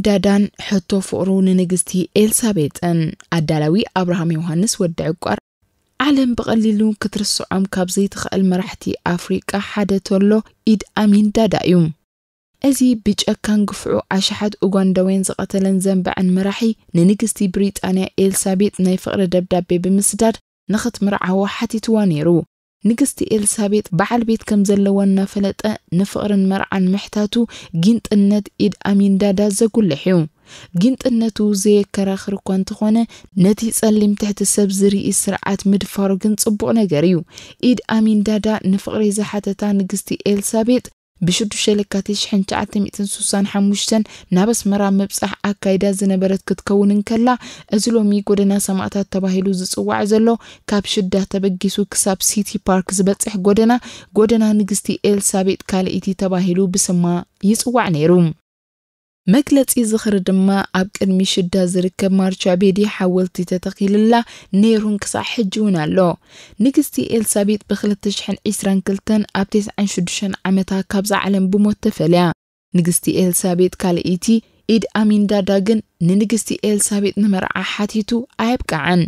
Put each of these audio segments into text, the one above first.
ዳዳን ሕቶ ፍቕሩ ንንግስቲ ኤልሳቤጥን። ኣዳላዊ ኣብርሃም ዮሃንስ ወዲ ዕቋር። ዓለም ብቐሊሉ ክትርስዖም ካብ ዘይትኽእል መራሕቲ ኣፍሪቃ ሓደ ተሎ ኢድ ኣሚን ዳዳ እዩ። እዚ ብጨካን ግፍዑ ኣሽሓት ኡጋንዳውያን ዝቐተለን ዘንበዐን መራሒ ንንግስቲ ብሪጣንያ ኤልሳቤጥ ናይ ፍቕሪ ደብዳቤ ብምስዳድ ንኽትምርዓዋ ሓቲትዋ ነይሩ። ንግስቲ ኤልሳቤጥ በዓል ቤት ከም ዘለዋ እናፈለጠ ንፍቕርን መርዓን ምሕታቱ ጊንጥነት ኢድ ኣሚን ዳዳ ዘጉልሕ እዩ። ጊንጥነቱ ዘየከራኽር እኳ እንተኾነ፣ ነቲ ጸሊም ትሕቲ ሰብ ዝርኢ ስርዓት ምድፋሩ ግን ጽቡቕ ነገር እዩ። ኢድ ኣሚን ዳዳ ንፍቕሪ ዝሓተታ ንግስቲ ኤልሳቤጥ ብ ሽዱሽተ ለካቲት ሽሕን ትሽዓተ ሚእትን ስሳን ሓሙሽተን ናብ ኣስመራ ምብጻሕ ኣካይዳ ዝነበረት ክትከውን እንከላ፣ እዚ ሎሚ ጎደና ሰማእታት ተባሂሉ ዝጽዋዕ ዘሎ፣ ካብ ሽዳ ተበጊሱ ክሳብ ሲቲ ፓርክ ዝበጽሕ ጎደና፣ ጎደና ንግስቲ ኤልሳቤጥ ካልኣይቲ ተባሂሉ ብስማ ይጽዋዕ ነይሩ። መግለጺ ዝኽሪ ድማ ኣብ ቅድሚ ሽዳ ዝርከብ ማርቻ ቤዲ ሓወልቲ ተተኺልላ ነይሩን ክሳዕ ሕጂ እውን ኣሎ። ንግስቲ ኤልሳቤጥ ብ ክልተ ሽሕን ዕስራን ክልተን ኣብ ተስዓን ሽዱሽተን ዓመታ ካብዛ ዓለም ብሞት ተፈልያ። ንግስቲ ኤልሳቤጥ ካልኣይቲ ኢድ ኣሚን ዳዳ ግን ንንግስቲ ኤልሳቤጥ ንመርዓ ሓቲቱ ኣየብቅዓን።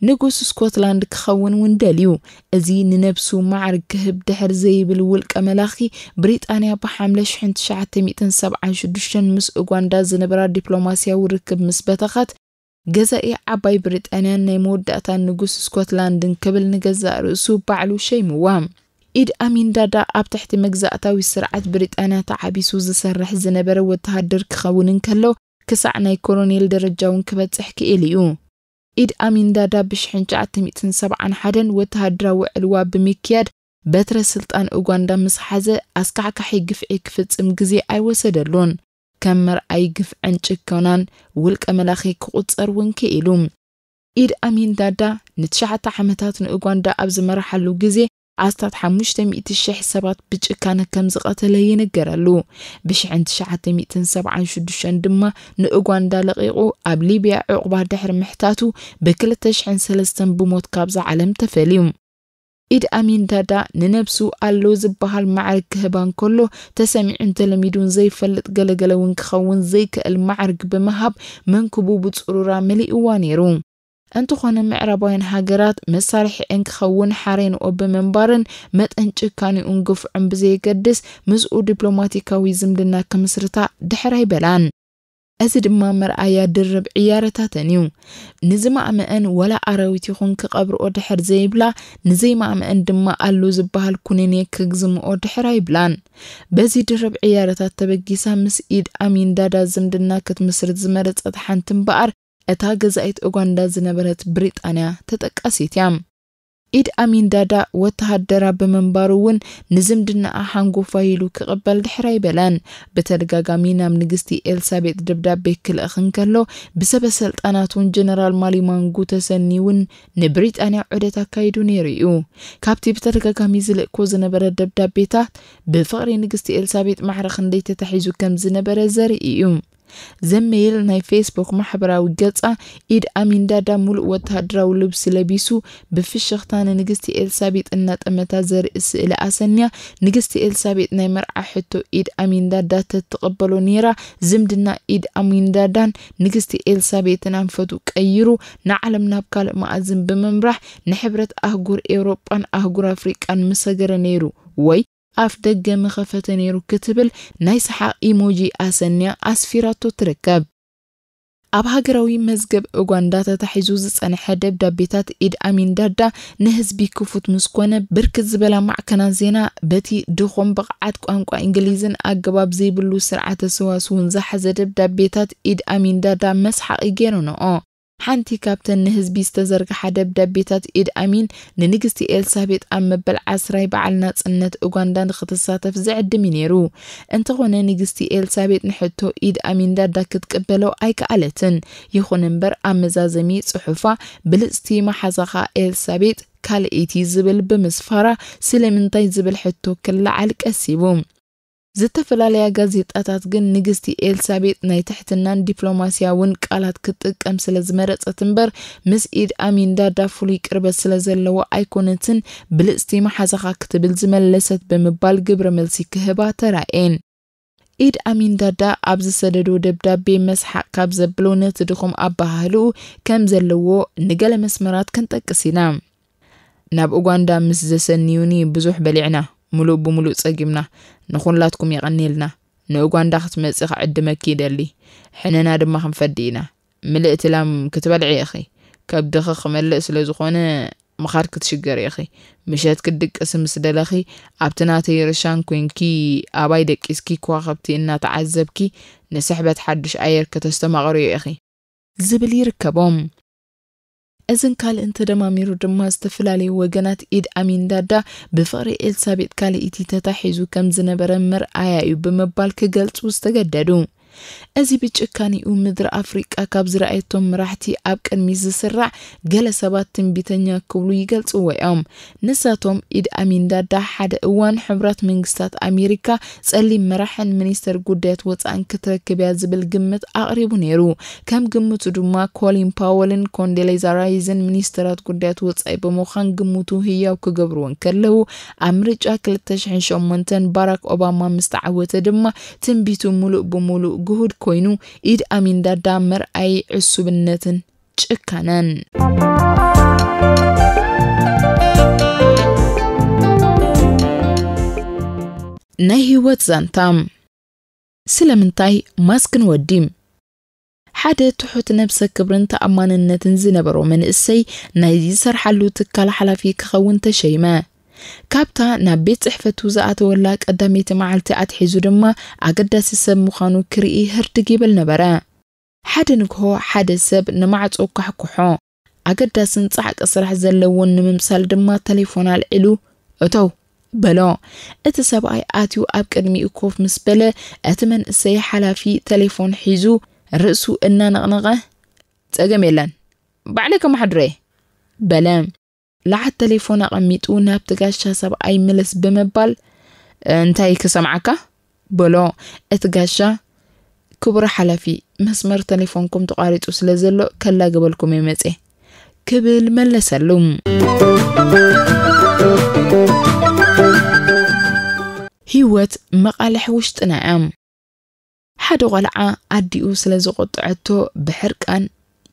ንጉስ ስኮትላንድ ክኸውን እውን ደልዩ። እዚ ንነብሱ ማዕርግ ክህብ ድሕር ዘይብል ውልቀ መላኺ ብሪጣንያ ብሓምለ ሽሕን ትሽዓተ ሚእትን ሰብዓን ሽዱሽተን ምስ ኡጋንዳ ዝነበራ ዲፕሎማስያዊ ርክብ ምስ በተኸት፣ ገዛኢ ዓባይ ብሪጣንያን ናይ መወዳእታ ንጉስ ስኮትላንድን ክብል ንገዛእ ርእሱ ባዕሉ ሸይምዋ። ኢድ ኣሚን ዳዳ ኣብ ትሕቲ መግዛእታዊ ስርዓት ብሪጣንያ ተዓቢሱ ዝሰርሕ ዝነበረ ወተሃደር ክኸውን እንከሎ፣ ክሳዕ ናይ ኮሎኔል ደረጃ እውን ክበጽሕ ክኢሉ እዩ። ኢድ ኣሚን ዳዳ ብ ሽሕን ትሽዓተ ሚእትን ሰብዓን ሓደን ወተሃደራዊ ዕልዋ ብምክያድ በትረ ስልጣን ኡጋንዳ ምስ ሓዘ፣ ኣስካሕካሒ ግፍዒ ክፍጽም ግዜ ኣይወሰደሉን። ከም መርኣይ ግፍዕን ጭከናን ውልቀ መላኺ ክቑጸር እውን ክኢሉ። ኢድ ኣሚን ዳዳ ንትሽዓተ ዓመታት ንኡጋንዳ ኣብ ዝመርሓሉ ግዜ፣ ኣስታት ሓሙሽተ ሚእቲ ሽሕ ሰባት ብጭካነ ከም ዝቐተለ ይንገረሉ። ብ ሽሕን ትሽዓተ ሚእትን ሰብዓን ሽዱሽተን ድማ ንኡጋንዳ ለቒቑ ኣብ ሊብያ ዕቑባ ድሕሪ ምሕታቱ፣ ብ ክልተ ሽሕን ሰለስተን ብሞት ካብዛ ዓለም ተፈልዩ። ኢድ ኣሚን ዳዳ ንነብሱ ኣሎ ዝበሃል ማዕርግ ክህባ እንከሎ፣ ተሰሚዑን ተለሚዱን ዘይፈልጥ፣ ገለገለ እውን ክኸውን ዘይክእል ማዕርግ ብምሃብ መንክቡ ብጽሩራ መሊእዋ ነይሩ። እንተኾነ፣ ምዕራባውያን ሃገራት መሳርሒአን ክኸውን ሓሬንኦ ብምንባርን መጠን ጭካኔኡን ግፍዑን ብዘየገድስ፣ ምስኡ ዲፕሎማቲካዊ ዝምድና ክምስርታ ድሕር ኣይበላን። እዚ ድማ መርኣያ ድርብ ዕያረታተን እዩ። ንዝማእመአን ዋላ ኣራዊት ይኹን ክቐብርኦ ድሕር ዘይብላ፣ ንዘይማእመአን ድማ ኣሎ ዝበሃል ኩነኔ ክግዝምኦ ድሕር ኣይብላን። በዚ ድርብ ዕያረታት ተበጊሳ ምስ ኢድ ኣሚን ዳዳ ዝምድና ክትምስርት ዝመረጸት ሓንቲ እምበኣር፣ እታ ገዛኢት ኡጋንዳ ዝነበረት ብሪጣንያ ተጠቃሲት እያ። ኢድ ኣሚን ዳዳ ወተሃደራ ብምንባሩ እውን ንዝምድናኣ ሓንጎፋይ ኢሉ ክቕበል ድሕር ኣይበለን። ብተደጋጋሚ ናብ ንግስቲ ኤልሳቤጥ ደብዳቤ ክልእኽ እንከሎ፣ ብሰበ ሰልጣናት እውን ጀነራል ማሊማንጉ ተሰኒ እውን ንብሪጣንያ ዑደት ኣካይዱ ነይሩ እዩ። ካብቲ ብተደጋጋሚ ዝልእኮ ዝነበረ ደብዳቤታት፣ ብፍቕሪ ንግስቲ ኤልሳቤጥ ማዕረ ክንደይ ተታሒዙ ከም ዝነበረ ዘርኢ እዩ። ዘመይል ናይ ፌስቡክ ማሕበራዊ ገጻ፣ ኢድ ኣሚን ዳዳ ሙሉእ ወተሃደራዊ ልብሲ ለቢሱ ብፍሽኽታ ንንግስቲ ኤልሳቤጥ እናጠመታ ዘርኢ ስእሊ ኣሰንያ፣ ንግስቲ ኤልሳቤጥ ናይ መርዓ ሕቶ ኢድ ኣሚን ዳዳ ተትቕበሎ ነይራ። ዝምድና ኢድ ኣሚን ዳዳን ንግስቲ ኤልሳቤጥን ኣንፈቱ ቀይሩ ንዓለም ናብ ካልእ መኣዝን ብምምራሕ ንሕብረት ኣህጉር ኤውሮጳን ኣህጉር ኣፍሪቃን ምሰገረ ነይሩ ወይ ኣፍ ደገ ምኸፈተ ነይሩ ክትብል ናይ ሰሓቕ ኢሞጂ ኣሰንያ ኣስፊራቶ ትርከብ። ኣብ ሃገራዊ መዝገብ ኡጋንዳ ተታሒዙ ዝጸንሐ ደብዳቤታት ኢድ ኣሚን ዳዳ ንህዝቢ ክፉት ምስ ኮነ፣ ብርክት ዝበላ ማዕከናት ዜና በቲ ድኾም ብቕዓት ቋንቋ እንግሊዝን ኣገባብ ዘይብሉ ስርዓተ ሰዋስውን ዝሓዘ ደብዳቤታት ኢድ ኣሚን ዳዳ መስሓቒ ገይረንኦ። ሓንቲ ካብተን ንህዝቢ ዝተዘርግሓ ደብዳቤታት ኢድ ኣሚን ንንግስቲ ኤልሳቤጥ ኣብ መበል ዓስራይ በዓል ናጽነት ኡጋንዳ ንኽትሳተፍ ዝዕድም እዩ ነይሩ። እንተኾነ ንግስቲ ኤልሳቤጥ ንሕቶ ኢድ ኣሚን ዳዳ ክትቅበሎ ኣይከኣለትን። ይኹን እምበር ኣብ መዛዘሚ ጽሑፋ ብልጽቲ መሓዛኻ ኤልሳቤጥ ካልኣይቲ ዝብል ብምስፋራ ስለምንታይ ዝብል ሕቶ ክለዓል ቀሲቡ። ዝተፈላለያ ጋዜጣታት ግን ንግስቲ ኤልሳቤጥ ናይ ትሕትናን ዲፕሎማስያውን ቃላት ክትጥቀም ስለ ዝመረጸት እምበር፣ ምስ ኢድ ኣሚን ዳዳ ፍሉይ ቅርበት ስለ ዘለዎ ኣይኮነትን ብልጽቲ መሓዛኻ ክትብል ዝመለሰት ብምባል ግብረ መልሲ ክህባ ተራእየን። ኢድ ኣሚን ዳዳ ኣብ ዝሰደዶ ደብዳቤ መስሓቕ ካብ ዘብሎ ነቲ ድኹም ኣበሃህልኡ ከም ዘለዎ ንገለ መስመራት ክንጠቅስ ኢና። ናብ ኡጋንዳ ምስ ዘሰንዩኒ ብዙሕ በሊዕና፣ ምሉእ ብምሉእ ጸጊምና። ንኹላትኩም የቐንየልና። ንኡጋንዳ ክትመጺ ክዕድመኪ ይደሊ። ሕነና ድማ ክንፈዲ ኢና። ምልእቲ ላም ክትበልዒ ኢኺ። ከብድኺ ክመልእ ስለ ዝኾነ ምኻድ ክትሽገሪ ኢኺ። ምሸት ክትድቅሲ ምስ ደለኺ ኣብቲ ናተይ ርሻን ኮንኪ ኣባይ ደቂስኪ ከዋኽብቲ እናተዓዘብኪ ንስሕበት ሓድሽ ኣየር ከተስተማቕርዮ ኢኺ። ዝብል ይርከቦም። እዝን ካልእን ተደማሚሩ ድማ ዝተፈላለዩ ወገናት ኢድ ኣሚን ዳዳ ብፍቕሪ ኤልሳቤጥ ካልኣይቲ ተታሒዙ ከም ዝነበረ መርኣያ እዩ ብምባል ክገልጹ ዝተገደዱ። እዚ ብጭካኔኡ ምድሪ ኣፍሪቃ ካብ ዝረኣየቶም መራሕቲ ኣብ ቅድሚት ዝስራዕ ገለ ሰባት ትንቢተኛ ክብሉ ይገልጽዎ እዮም። ንሳቶም ኢድ ኣሚን ዳዳ ሓደ እዋን ሕቡራት መንግስታት ኣሜሪካ ጸሊም መራሕን ሚኒስተር ጉዳያት ወጻእን ክትረክብ እያ ዝብል ግምት ኣቕሪቡ ነይሩ። ከም ግምቱ ድማ ኮሊን ፓወልን ኮንዶሌዛ ራይዝን ሚኒስተራት ጉዳያት ወጻኢ ብምዃን ግምቱ ህያው ክገብርዎ እንከለዉ ኣብ ምርጫ ክልተ ሽሕን ሸሞንተን ባራክ ኦባማ ምስ ተዓወተ ድማ ትንቢቱ ሙሉእ ብሙሉእ ግሁድ ኮይኑ ኢድ ኣሚን ዳዳ መርኣይ ዕሱብነትን ጭካነን። ናይ ህይወት ዛንታ። ስለምንታይ ማስክ ንወዲ? ሓደ ትሑት ነብሰ ክብርን ተኣማንነትን ዝነበሮ መንእሰይ ናይ ዝሰርሓሉ ትካል ሓላፊ ክኸውን ተሸይመ። ካብታ ናብ ቤት ጽሕፈቱ ዝኣተወላ ቀዳመይቲ መዓልቲ ኣትሒዙ ድማ ኣገዳሲ ሰብ ምዃኑ ክርኢ ህርድግ ይብል ነበረ። ሓደ ንግሆ ሓደ ሰብ ንማዕጾ ኳሕኩሖ። ኣገዳስን ጻዕቂ ስራሕ ዘለዎን ንምምሳል ድማ ተሌፎን ኣልዒሉ፣ "እተው!" በሎ። እቲ ሰብኣይ ኣትዩ ኣብ ቅድሚኡ ኮፍ ምስ በለ፣ እቲ መንእሰይ ሓላፊ ተሌፎን ሒዙ ርእሱ እናነቕነቐ፣ "ጸገም የለን፣ ባዕለይ ከመሓድሮ እየ!" በለ። ለዓት ተሌፎን ኣቐሚጡ ናብቲ ጋሻ ሰብኣይ ምልስ ብምባል፣ "እንታይ ክሰምዓካ?" በሎ። እቲ ጋሻ፣ "ክቡር ሓላፊ፣ መስመር ተሌፎንኩም ተቋሪጹ ስለ ዘሎ ከላግበልኩም እየ መጽየ" ክብል መለሰሉ። ህይወት መቓልሕ ውሽጥና እያ። ሓደ ቆልዓ ኣዲኡ ስለ ዝቆጠዐቶ ብሕርቃን፣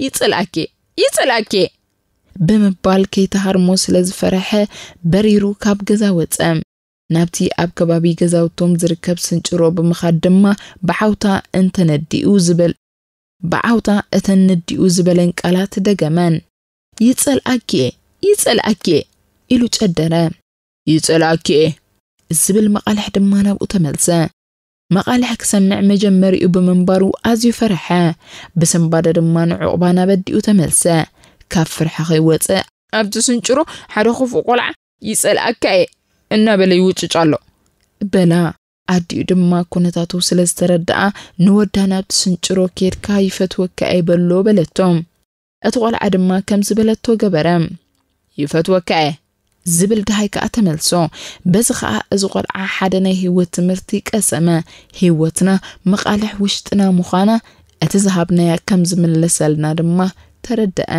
"ይጸልኣኪ፣ ይጸልኣኪ!" ብምባል ከይተሃርሞ ስለ ዝፈረሐ በሪሩ ካብ ገዛ ወጸ። ናብቲ ኣብ ከባቢ ገዛውቶም ዝርከብ ስንጭሮ ብምኻድ ድማ ብዓውታ እንተነዲኡ ዝበል-፣ ብዓውታ እተን ነዲኡ ዝበለን ቃላት ደገመን። "ይጸልኣኪ እየ፣ ይጸልኣኪ እየ!" ኢሉ ጨደረ። "ይጸልኣኪ እየ!" ዝብል መቓልሕ ድማ ናብኡ ተመልሰ። መቓልሕ ክሰምዕ መጀመሪኡ ብምንባሩ ኣዝዩ ፈርሐ። ብስንባደ ድማ ንዑቕባ ናብ ኣዲኡ ተመልሰ። ካብ ፍርሒ ከይወጸ፣ "ኣብቲ ስንጭሮ ሓደ ክፉእ ቆልዓ ይጸልኣካ እየ እናበለ ይውጭጭ ኣሎ" በላ። ኣዲኡ ድማ ኩነታቱ ስለ ዝተረድኣ፣ "ንወዳ ናብቲ ስንጭሮ ኬድካ ይፈትወካ እየ በሎ" በለቶ። እቲ ቆልዓ ድማ ከም ዝበለቶ ገበረ። "ይፈትወካ እየ" ዝብል ደሃይ ከኣ ተመልሶ። በዚ ኸኣ እዚ ቆልዓ ሓደ ናይ ህይወት ትምህርቲ ቀሰመ። ህይወትና መቓልሕ ውሽጥና ምዃና፣ እቲ ዝሃብናያ ከም ዝምለሰልና ድማ ተረድአ።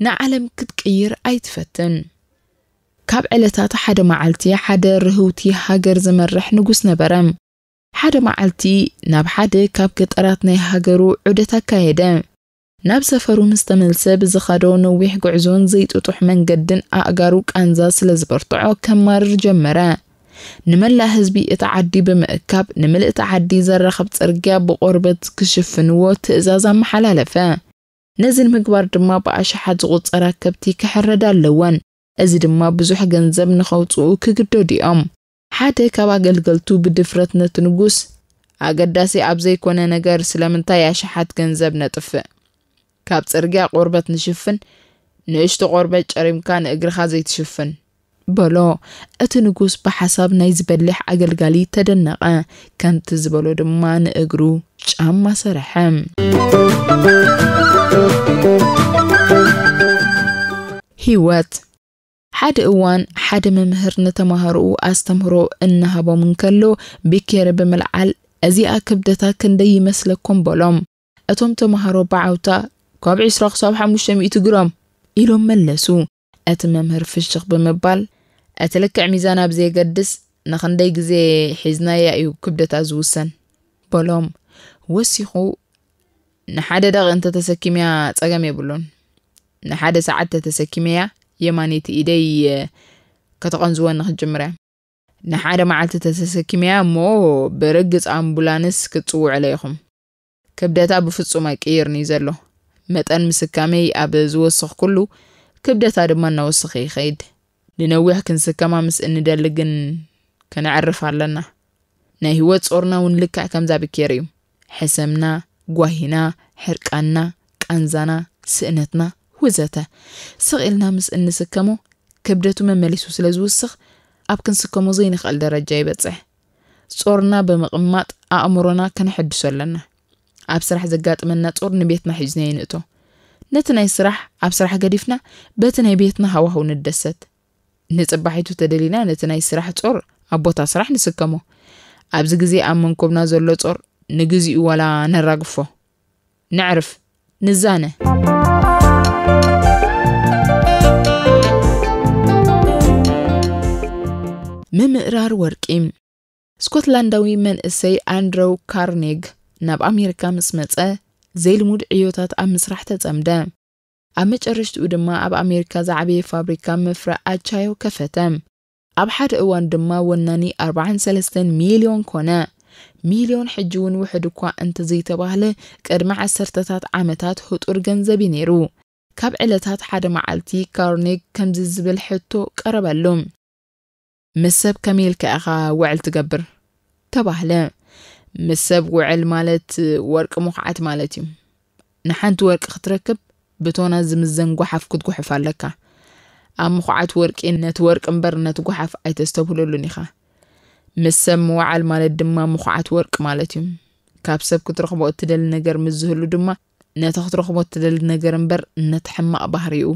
ንዓለም ክትቅይር ኣይትፈትን። ካብ ዕለታት ሓደ መዓልቲ ሓደ ርህውቲ ሃገር ዝመርሕ ንጉስ ነበረ። ሓደ መዓልቲ ናብ ሓደ ካብ ገጠራት ናይ ሃገሩ ዑደት ኣካየደ። ናብ ሰፈሩ ምስ ተመልሰ ብዝኸዶ ነዊሕ ጉዕዞን ዘይጥጡሕ መንገድን ኣእጋሩ ቃንዛ ስለ ዝበርትዖ ከማርር ጀመረ። ንመላእ ህዝቢ እቲ ዓዲ ብምእካብ ንምልእቲ ዓዲ ዘራኽብ ጽርግያ ብቆርበት ክሽፍንዎ ትእዛዝ ኣመሓላለፈ። ነዚ ንምግባር ድማ ብኣሽሓት ዝቑጸራ ከብቲ ክሕረዳ ኣለወን። እዚ ድማ ብዙሕ ገንዘብ ንኸውጽኡ ክግደዱ እዮም። ሓደ ካብ ኣገልገልቱ ብድፍረት ነቲ ንጉስ፣ "ኣገዳሲ ኣብ ዘይኮነ ነገር ስለምንታይ ኣሽሓት ገንዘብ ነጥፍእ? ካብ ጽርግያ ቆርበት ንሽፍን፣ ንእሽቶ ቆርበት ጨሪምካ ንእግርኻ ዘይትሽፍን?" በሎ። እቲ ንጉስ ብሓሳብ ናይ ዝበልሕ ኣገልጋሊ ተደነቐ። ከምቲ ዝበሎ ድማ ንእግሩ ጫማ ሰረሐ። ህይወት። ሓደ እዋን ሓደ መምህር ንተማሃሮኡ ኣስተምህሮ እናሃቦም እንከሎ ብኬሪ ብምልዓል፣ "እዚኣ ክብደታ ክንደይ ይመስለኩም?" በሎም። እቶም ተማሃሮ ብዓውታ፣ "ካብ ዕስራ ክሳብ ሓሙሽተ ሚእቲ ግራም" ኢሎም መለሱ። እቲ መምህር ፍሽኽ ብምባል፣ እቲ ልክዕ ሚዛን ኣብ ዘየገድስ፣ ንኽንደይ ግዜ ሒዝናያ እዩ ክብደታ ዝውሰን፣ በሎም። ወሲኹ፣ ንሓደ ደቒቕ እንተተሰኪመያ ጸገም የብሉን። ንሓደ ሰዓት ተተሰኪመያ፣ የማነይቲ ኢደይ ከተቐንዝወኒ ክትጅምር እያ። ንሓደ መዓልቲ ተተሰኪመያ እሞ፣ ብርግጽ ኣምቡላንስ ክትጽውዑለይ ኢኹም። ክብደታ ብፍጹም ኣይቅየርን እዩ ዘሎ። መጠን ምስካመይ ኣብ ዝወሰኽኩሉ፣ ክብደታ ድማ እናወሰኸ ይኸይድ። ንነዊሕ ክንስከማ ምስ እንደሊ ግን፣ ከነዕርፍ ኣለና። ናይ ህይወት ጾርና እውን ልክዕ ከምዛ ብኬር እዩ። ሕሰምና፣ ጓሂና፣ ሕርቃንና፣ ቃንዛና፣ ስእነትና፣ ወዘተ። ስቕ ኢልና ምስ እንስከሞ፣ ክብደቱ መመሊሱ ስለ ዝውስኽ፣ ኣብ ክንስከሞ ዘይንኽእል ደረጃ ይበጽሕ። ጾርና ብምቕማጥ፣ ኣእምሮና ከነሐድሶ ኣለና። ኣብ ስራሕ ዘጋጥመና ጾር ንቤትና ሒዝናዮ ንእቶ። ነቲ ናይ ስራሕ ኣብ ስራሕ ገዲፍና፣ በቲ ናይ ቤትና ሃዋህው ንደሰት። ንጽባሒቱ ተደሊና፣ ነቲ ናይ ስራሕ ጾር ኣብ ቦታ ስራሕ ንስከሞ። ኣብዚ ግዜ ኣብ መንኮብና ዘሎ ጾር ንግዚኡ ዋላ ነራግፎ። ነዕርፍ፣ ንዛነ። ምምእራር ወርቂ። ስኮትላንዳዊ መንእሰይ ኣንድረው ካርኔግ ናብ ኣሜሪካ ምስ መጸ፣ ዘይልሙድ ዕዮታት ኣብ ምስራሕ ተጸምደ። ኣብ መጨረሽትኡ ድማ ኣብ ኣሜሪካ ዝዓበየ ፋብሪካ መፍረ ኣቻዮ ከፈተ። ኣብ ሓደ እዋን ድማ ወናኒ ኣርባዓን ሰለስተን ሚልዮን ኮነ። ሚልዮን ሕጂ እውን ውሕድ እኳ እንተዘይተባህለ፣ ቅድሚ ዓሰርተታት ዓመታት ህጡር ገንዘብ እዩ ነይሩ። ካብ ዕለታት ሓደ መዓልቲ ካርኔግ ከምዚ ዝብል ሕቶ ቀረበሉ። "ምስ ሰብ ከመይ ኢልካ ኢኻ ውዕል ትገብር?" ተባህለ። "ምስ ሰብ ውዕል ማለት ወርቂ ምኹዓት ማለት እዩ። ንሓንቲ ወርቂ ክትረክብ ብቶና ዝምዘን ጓሓፍ ክትጉሕፍ ኣለካ። ኣብ ምኹዓት ወርቂ ነቲ ወርቂ እምበር ነቲ ጓሓፍ ኣይተስተብህለሉን ኢኻ። ምስ ሰብ ምውዓል ማለት ድማ ምኹዓት ወርቂ ማለት እዩ። ካብ ሰብ ክትረኽቦ እትደሊ ነገር ምስ ዝህሉ ድማ ነቲ ክትረኽቦ እትደሊ ነገር እምበር ነቲ ሕማቕ ባህሪኡ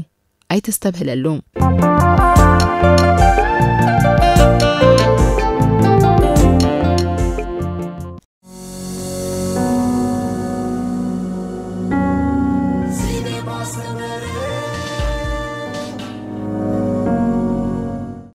ኣይተስተብህለሉ።"